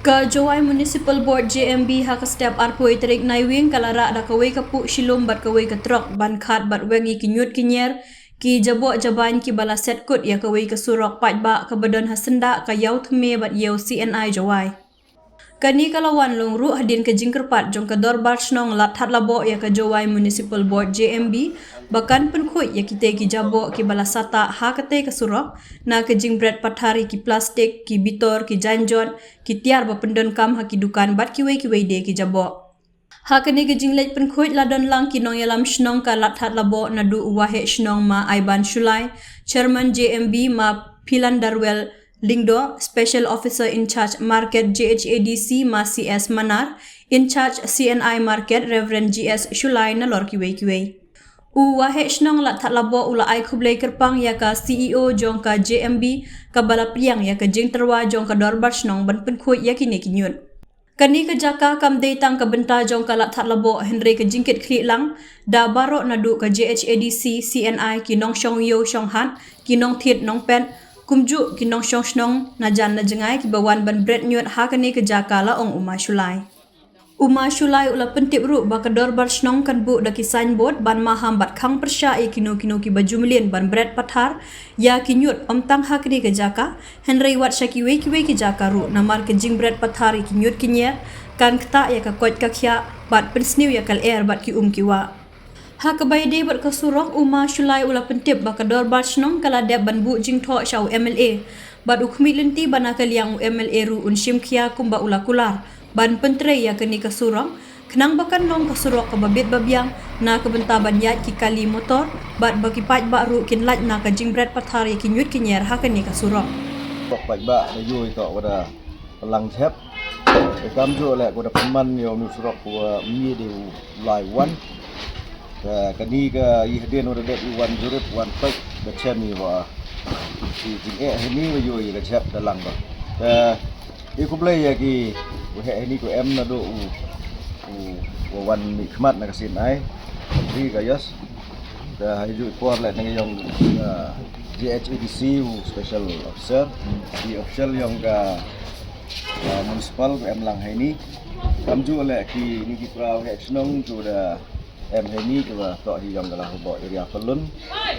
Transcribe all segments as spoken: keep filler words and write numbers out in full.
Ka Jowai Municipal Board, J M B, ha ka step arphew tarik Naiwieng ka la rah da kawei ka puh shilum bad kawei ka trok ban khat bad weng ïa ki ñiut ki ñier, ki jaboh jabain kiba la set kut ïa kawei ka surok paidbah kaba don ha syndah ka Ïew Thymme bad Ïew C N I Jowai. Kane ka la wan long ruh hadien ka jingkyrpad jong ka Dorbar Shnong Ladthadlaboh ïa ka Jowai Municipal Board, J M B, ba kan pynkhuid ïa kitei ki jaboh kiba la satah ha katei ka surok na ka jingbret pathar ïa ki plastik, ki bitor, ki jaiñjot, ki tiar ba pyndonkam ha ki dukan bad kiwei kiwei de ki jaboh. Ha kane ka jingleit pynkhuid la don lang ki nongïalam shnong ka Ladthadlaboh naduh u Waheh Shnong Ma Aiban Shullai, Chairman J M B Ma Philandarwel Lyngdoh, Special Officer in Charge Market J H A D C Ma C S Manar, In Charge C N I Market Reverend G S Shullai nalor kiwei kiwei. U Waheh Shnong Ladthadlaboh u la ai khublei kyrpang ïa ka C E O jong ka J M B kaba la pdiang ïa ka jingtyrwa jong ka Dorbar Shnong ban pynkhuid ïa kine ki ñiut. Kane ka jaka kam dei tang ka bynta jong ka Ladthadlaboh hynrei ka jingkitkhlieh lang da baroh naduh ka J H A D C, C N I, ki nongshong ïew shong hat, ki nongthied nongpet, kumjuh ki nongshong shnong na jan na jngai kiba wan ban bret ñiut ha kane ka jaka, la ong u Ma Shullai. U Ma Shullai u la pyntip ruh ba ka Dorbar Shnong kan buh da ki signboard ban maham bad khang pyrshah ïa kino kino kiba ju mlien ban bret pathar ïa ki ñiut, ym tang ha kane ka jaka hynrei wat sha kiwei kiwei ki jaka ruh, namar ka jingbret pathar ïa ki ñiut ki ñier kan ktah ïa ka koit ka khiah bad pynsniew ïa ka lyer bad ki um ki wah. Ha kaba ïadei bad ka surok, u Ma Shullai u la pyntip ba ka Dorbar Shnong ka la dep ban buh jingthoh sha u M L A bad u khmih lynti ba na ka liang u M L A ruh un shim khia kumba u la kular ban pyntrei ïa kane ka surok, khnang ba kan long ka surok kaba bit ba biang na ka bynta ban ïaid ki kali motor bad ba ki paidbah ruh kin lait na ka jingbret pathar ïa ki ñiut ki ñier ha kane ka surok. Surok paidbah la ïoh ïa ka wada pynlang jhep. Te kamjooh leh ko da pynman ïa u surok ko, uh, mih de u lai wan. Te kane ka i hadien u da dep i wan jurip wan pek da chem i wa. I jingeh hini wa ïoh i ka jhep da lang ba. Te i khublei ïa ki u heh hini ko em naduh u, u, u wan mih khmat na ka C N I. Ri ka yas. Te ha ïoh i por leh na ka ïong, uh, J H A D C u special officer. I official ïong ka uh, municipal ko em lang hini. Kamjooh leh kini ki pra u heh shnong ko da em hini ko ba toh hi ïong ka Lahulboh area Pyllun.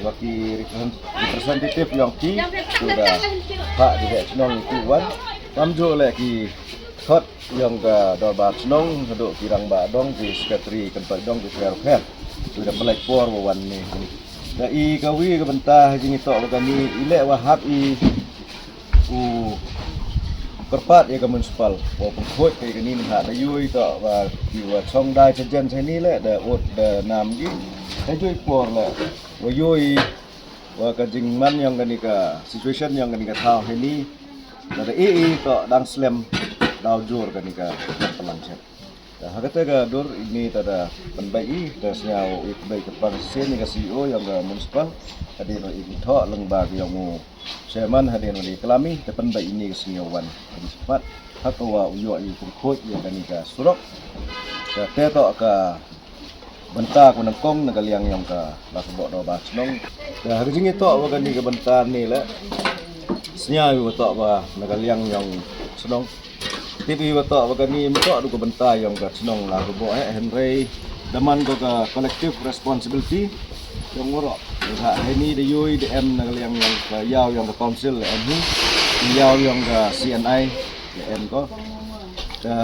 Wa ki represent-, representative ïong ki ko da ha ki heh shnong ki wan. Kamjooh leh ki khot ïong ka Dorbar Shnong, haduh ki rangbah dong, ki secretary, kan pa dong, ki pher pher. Ko da pynlait por wa wan ni. Da i ka wi ka bynta ha jingïatoh wa kani i leh wa hap i u kyrpad ïa ka municipal wa pynkhuid ka ïa kani, ha da ïoh i toh wa ki wa chong dai chajen sa ni leh da ut da nam ki. Da ïoh i por leh wa ïoh i wa ka jingman ïong kani ka situation ïong kani ka thaw hini. Da da i i toh dang slem daw jur kani ka pynlang chet. Da ha kata ka dur ini ta da pynbeit i, da sñiaw i pynbeit ka pang sien i ka C E O ïong ka municipal. Hadien i thoh lyngba ka ïong u chairman hadien i klam i, da pynbeit ini ka sñiaw wan. Hadien sepat ha ka wa u ïoh i pynkhuid ïa kani ka surok. Ka te toh ka bynta ko nyngkong na ka liang ïong ka Lahulboh Dorbar Shnong. Ka ha ka jingïatoh wa kani ka bynta ni leh. Sñiaw i wa toh wa na ka liang ïong shnong. Tip i wa toh wa kani mynta du ka bynta ïong ka shnong Lahulboh eh, hynrei da man ko ka collective responsibility ïong waroh. Ha hini da ïoh i da em na ka liang ïong ka ïaw ïong ka council da em hi. Ïaw ïong ka C N I da em ko. Ka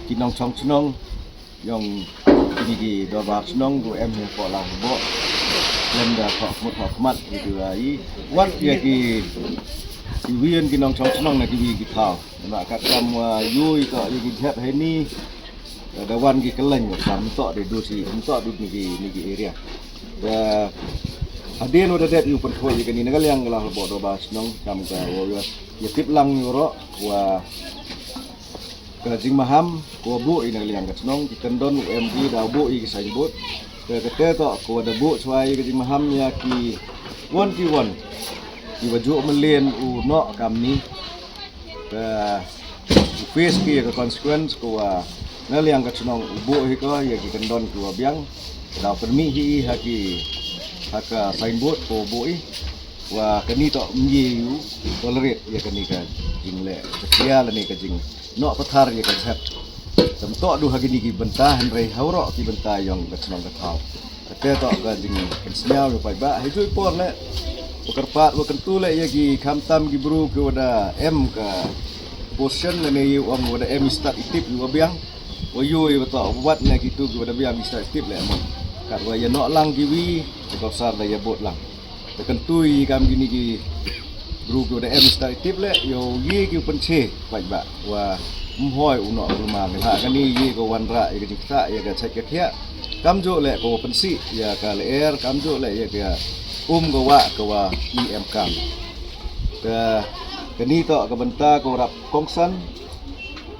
ki nongchong shnong ïong kini ki dorbar shnong ko em hi ko Lahulboh. Lem da ko khmat ko khmat ki wa i. Wat ïa ki ki wien ki nongchong shnong na ki wi ki thaw. Ba ka kam wa ïoh i ko ïa ki jhep hini. Da wan ki kylleng wa kam toh de du si, toh du ni ki ni ki area. Da hadien wa da dep ïa u pynkhuid ïa kani na ka liang ka Lahulboh Dorbar Shnong kam ka wa ïa tip lang ïa u ro wa ka jingmaham ko wa buh i na ka liang ka shnong, ki kyndon u em ki da buh i ki signboard. Ka kata toh ko wa da buh chwa i ka jingmaham ïa ki wan ki wan ki wa juh mlien u noh kam ni. Ka u face ki ïa ka consequence ko wa na liang ka shnong u buh hi ko ïa ki kyndon ki wa biang. Da pynmih hi i ha ki ha ka signboard ko buh i. Wa kani toh mynta ïa u tolerate ïa kani ka jingleh ka jia lane ka jingnoh pathar ïa ka jhep. Tam toh du ha kini ki bynta hynrei ha waroh ki bynta ïong ka chnong ka thaw. Kata toh ka jingpynsñiaw ïa u paidbah. Hei jui por leh wa kyrpad wa kyntu leh ïa ki khamtam ki bru ki wa da em ka position lane ïa u ong wa da em i stad i tip ïa u wa biang. Wa ïoh ïa wa toh wat na kitu ki wa da biang i stad i tip leh mon. Kat wa ïa noh lang ki wi, ka sar da ïa bud lang. Te kyntu ïa kam kini ki bru ki wa da em i stad i tip leh, ïa u ïa ki u pynche paidbah wa mhoi u noh u ma. Ha kani ïa ka wanrah ïa ka jingkta ïa ka chait ka khiah. Kamjooh leh ka wa pynsih ïa ka lyer, kamjooh leh ïa ka um ka wah ka wa i em kam. Ka kani toh ka bynta ka wa rap kongsan.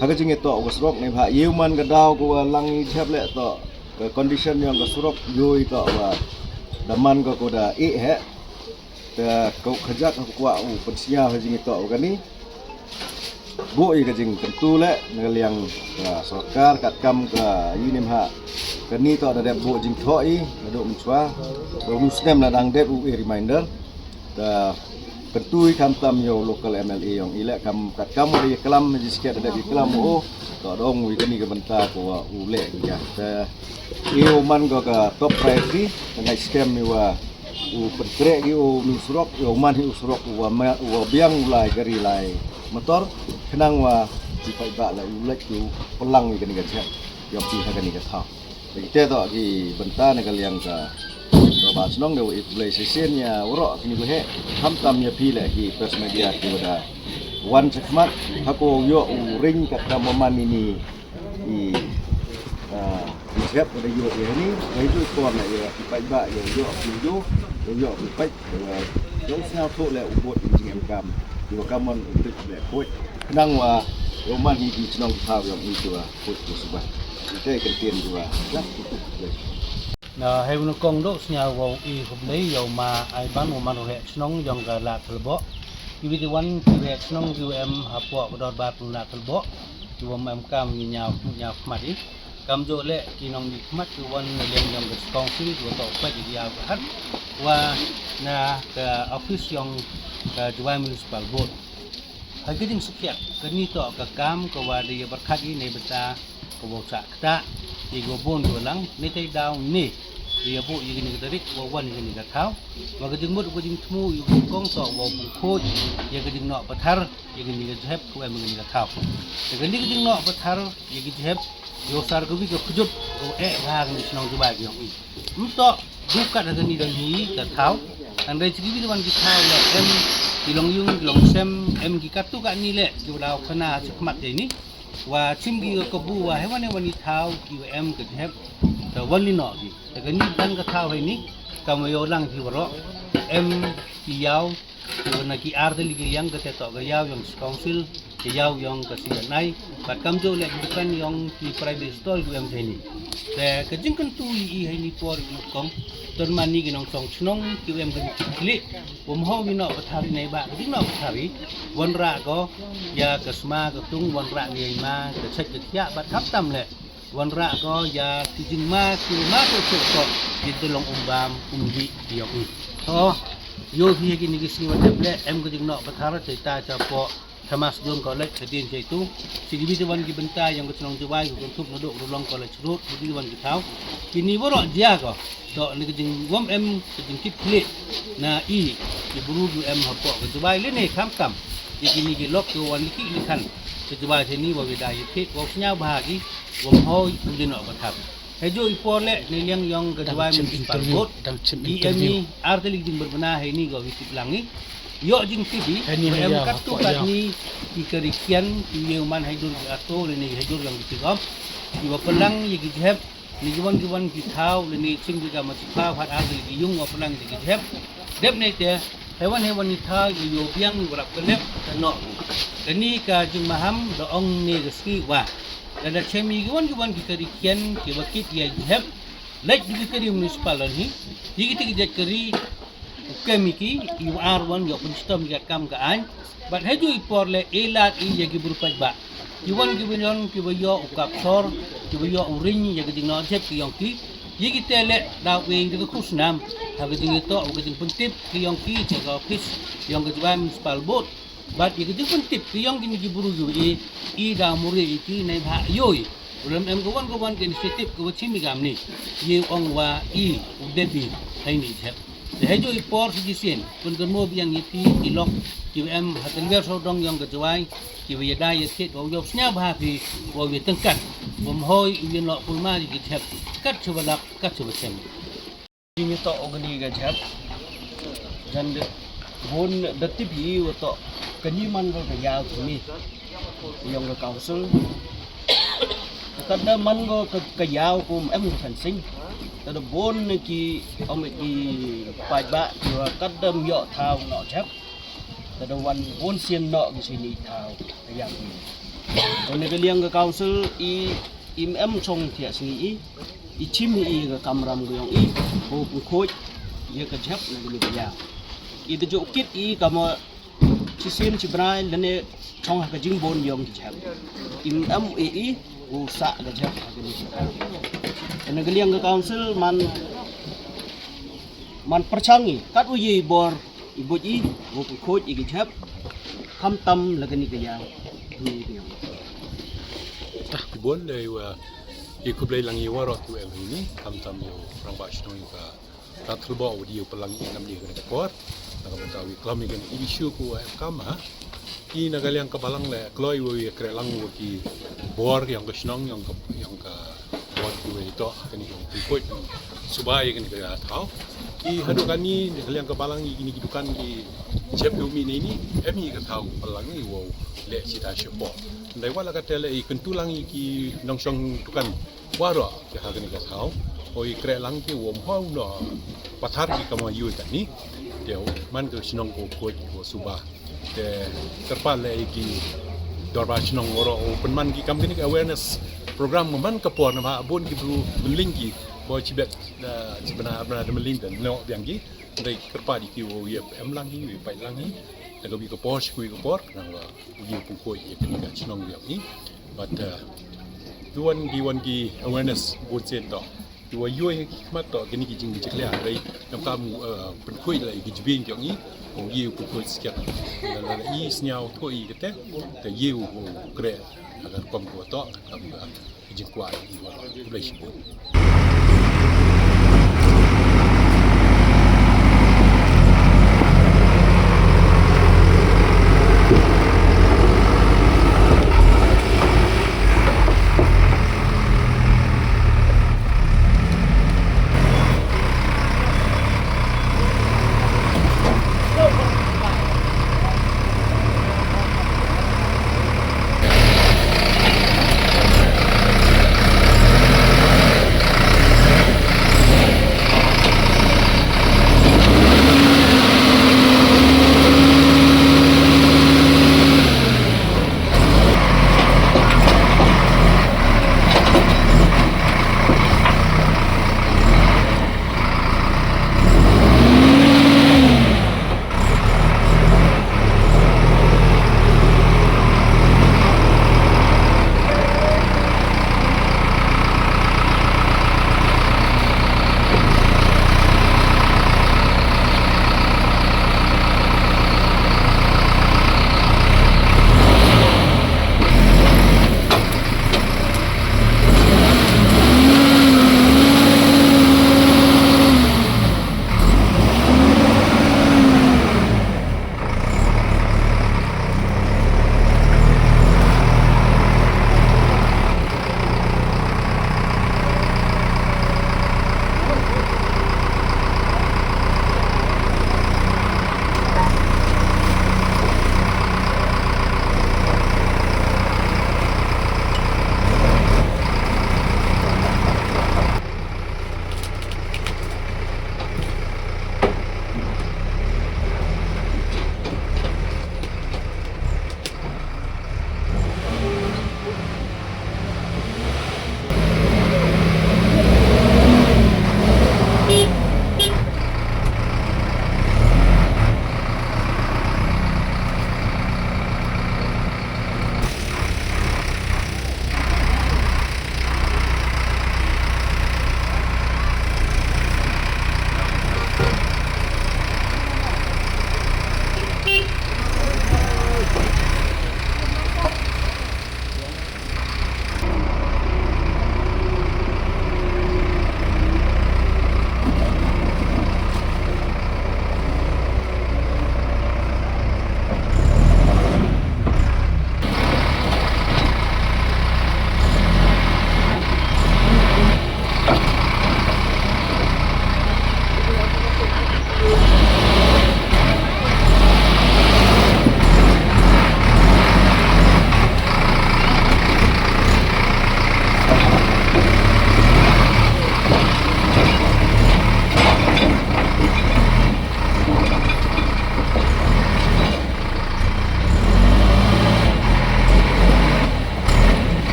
Ha ka jingïatoh ka surok ne ha ïa u man ka daw ka wa lang i jhep leh toh ka condition ïong ka surok ïoi toh wa da man ka ko da i heh. Te ka khajak ha kwah u pynsñiaw ha jingïatoh wa kani. Buh ïa ka jingkyntu leh na ka liang ka sorkar kat kam ka i ne ha kani toh da dep buh jingthoh i na duh mynchwa. Ba u snem na dang dep u i reminder. Te kyntu i khamtam ïa u local M L A ïong i leh kam kat kam u da ïa klam ha jiskhet da dep ïa klam u. Toh dong u i kani ka bynta ko wa u leh ki ka. Te i u man ko ka top priority ka ngai skem i wa u pynkreh ki u mi surok, i u man hi u surok u wa ma-, u wa biang u lai kari lai motor, khnang wa ki paidbah la u leh ki u pynlang i kani ka jhep ïong ki ha kani ka thaw. Te kita toh ki bynta na ka liang ka, ka ba chnong de wa i khublei shisien ïa waroh kini ku heh, khamtam ïa phi leh ki press media ki wa da wan chakhmat, ha ko ïoh u ring kat kam wa man ini i, ah, i jhep wa da ïoh ïa ni, wa i ju por na ïa ki paidbah ïa ïoh ki ïoh, ïa ïoh ki paid, ïa ïoh sñiaw thoh leh u bud i jingem kam, ïa wa kamon u tip leh khuid, khnang wa ïa u man hi ki chnong ki thaw ïa i ki wa. Kut ku suba. Ite ka tien dua. Yak ku tu. Na hei u kong do sñiaw wa i khublei ïa u ma ai ban u man u heh chnong ïong ka Lad Thelboh. Ki wi ti wan ki heh chnong ki em hapoh ka dorbar u Lad Thelboh. Ki wa em kam ngi ñiaw ñiaw khmat i. Kamjooh leh ki nong ki khmat ki wan na liang ïong ka council ki wa toh peit ki ïa ka hat. Wa na ka office ïong ka Jowai Municipal Board. Ha ka jingsngewsih kani toh ka kam ka wa da ïa pyrkhat i ne bynta ka wa chah ktah ïa ka wa bun ka wa lang ne tai daw ne ïa buh ïa kani ka tarik wa wan ïa kani ka thaw. Wa ka jingmut ka jingthmu ïa u kong toh wa u khuid ïa ka jingnoh pathar ïa kani ka jhep ka wa em ïa kani ka thaw. Ïa kani ka jingnoh pathar ïa ka jhep ïa u sar ka wi ka kjut ka wa eh bha kani ka shnong Jowai ka ïong i. Mto du kat ha kani don hi ka thaw. Hynrei chi ki wi wan ki thaw la em ki long yung ki long sem em ki katu kani leh ki wa daw khana chi khmat ïa ni. Wa chim ki ka kabu wa hewan hewan i thaw ki wa em ka jhep. Ta wan ni noh ki. Ta kani dan ka thaw hei ni. Kam wa ïoh lang ki waroh. Em ki ïaw. Ki wa na ki ar tylli ki liang ka te toh ka ïaw ïong council, ka ïaw ïong ka C N I, bad kamjooh leh ki dukan ïong ki private stall ki em hei ni. Te ka jingkyntu i hei ni por i kong, ton man ni ki nongchong chnong ki em ka ni ki khlieh, wa mho ki noh pathar i nei ba ka jingnoh pathar i, wanrah ko ïa ka sma ka tung, wanrah ïa i ma ka chait ka khiah bad khamtam leh. Wanrah ko ïa ki jingma ki ma to to to ki te long um bam um di ïong i. To ïoh hi kini ki sngi wa tep leh em ka jingnoh pathar te ta cha po Thomas Jones College ka dien cha itu. Chi ki wi te wan ki bynta ïong ka chnong Jowai ka kynthup na dok Rulong College Road ki wi te wan ki thaw. Kini waroh jia ko. To ni ka jingwam em ka jingkit khlieh na i ki bru ju em hapoh ka Jowai lane khamtam. Ïa kini ki lok ki wan liki likan ka Jowai te ni wa wi da ïa phi wa sñiaw bha ki. Wa mhoi u dei noh pathar. Hei ju i por leh ne liang ïong ka Jowai Municipal Board. I em i ar tylli jingberbna hei ni ko wi tip lang i. Ïoh jingtip i wa em kat tu kat ni i ka ri kian i ïa u man hei dur ki ato ne hei dur ïong ki tigom. I wa pynlang ïa ki jhep ni ki wan ki wan ki thaw ne chim ki ka ma chi phaw hat ar tylli ki yung wa pynlang ïa ki jhep. Dep ne te hewan hewan i thaw i ïoh biang i wa rap ka lep ka noh. Kani ka jingmaham da ong ne ka sngi wa. Lada chem i ki wan ki wan ki ka ri kian ki wa kit ïa i hep. Leit ki ka ri municipal lon hi. Ïa ki ti ki jait ka ri u kem i ki i wa ar wan ïoh pynshitom ïa ka kam ka aiñ. Bad hei ju i por leh i lad i ïa ki bru paidbah. Ki wan ki wa lon ki wa ïoh u kap sor ki wa ïoh u ring ïa ka jingnoh jep ki ïong ki. Ïa kita leh da u ïeng da ka khusnam ha ka jingïatoh wa ka jingpyntip ka ïong ki cha ka ophis ïong ka Jowai Municipal Board. Bad ïa ka jingpyntip ka ïong kini ki bru ïa u i, i da mure ïa ki nei bha ïoi. U lem em ka wan ka wan ka initiative ka wa chim i kamni. Ïa u ong wa i u dep i hai ni jhep. Te ha joi por shisien pynkan mo biang ïa phi ki lok ki wa em ha tynwer sawdong ïong ka Jowai, ki wa ïada ïa thied wa u ïoh sñiaw bha phi wa u ïa tyngkat. Wa mhoi u ïa noh kulmar ïa ki jhep kat cha wa lak kat cha wa chem. Ïa to o kani ka jhep. Jan de bun da tip hi wa to kani man ko ka ïaw kini ïong ka council. Kat da man ko ka, ka ïaw kum em ka fencing. Kat da bun ki om ki paidbah ki wa kat da ym ïoh thaw noh jhep. Kat da wan bun sien noh ki sini thaw ka ïaw kini. Wan ka liang ka council i im em chong thiah sngi i i chim i ka kamram ka ïong i ko pynkhuid ïa ka jhep na kani ka ïaw. I da jooh kit i kama Chi sien chi bnai lane chong ha ka jingbun ïong ki jhep. Im em u e i u sah ka jhep ha kani ka. Kane ka liang ka council man, man pyrchang i kat u ye i bor i buj i u pynkhuid i ki jhep. Kham tam la kani ka ïaw. Kani ka ïaw. Tah bun dei wa i khublei lang i waroh tu em ini kham tam ïa u rangbah shnong ïa ka Ka thulboh u dei u pynlang i namar kane ka por. Na ka bynta u klam i kane i issue ku em kam ha. I na ka liang ka balang le kloi u i kreh lang u ki bor ïong ka shnong ïong ka ïong ka bor ku i to kane ïong ki khuid suba i kane ka thaw. I haduh kane na ka liang ka balang i kine ki dukan ki jhep u mi ne ni em i ka thaw pynlang i u le sita shepo. Ndai wala ka tele i kyntu lang i ki nongshong dukan. Waroh ki ha kane ka thaw o i kreh lang ki wom hau no pathar ki kama yu tani. Te man ka shnong ko ko ko suba. Te terpal le ki dorbar shnong waroh o penman ki kam kane ka awareness program man ka por na ma bun ki bru meling ki bo chibet da chibna bna da meling da no biang ki. Dei kerpa di ki wo yep em lang hi wi pai lang hi. Te ka wi ka por shi ka wi ka por nang wa wi pung koi yep ni ka chnong yep ni. But uh, ki wan ki wan ki awareness bun sen to. Ki wa yoi ki khmat to kini ki jing ki jikle a dei. Nam kam uh, pun koi la ki jibin ki ni. Kong yi pun koi sikiat. La la i sniaw to i kete. Te yi u kre. Agar kom ko to kam ka. Jingkwah ïa u. Khublei shibun.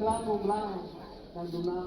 Klam u Blai, dang duna.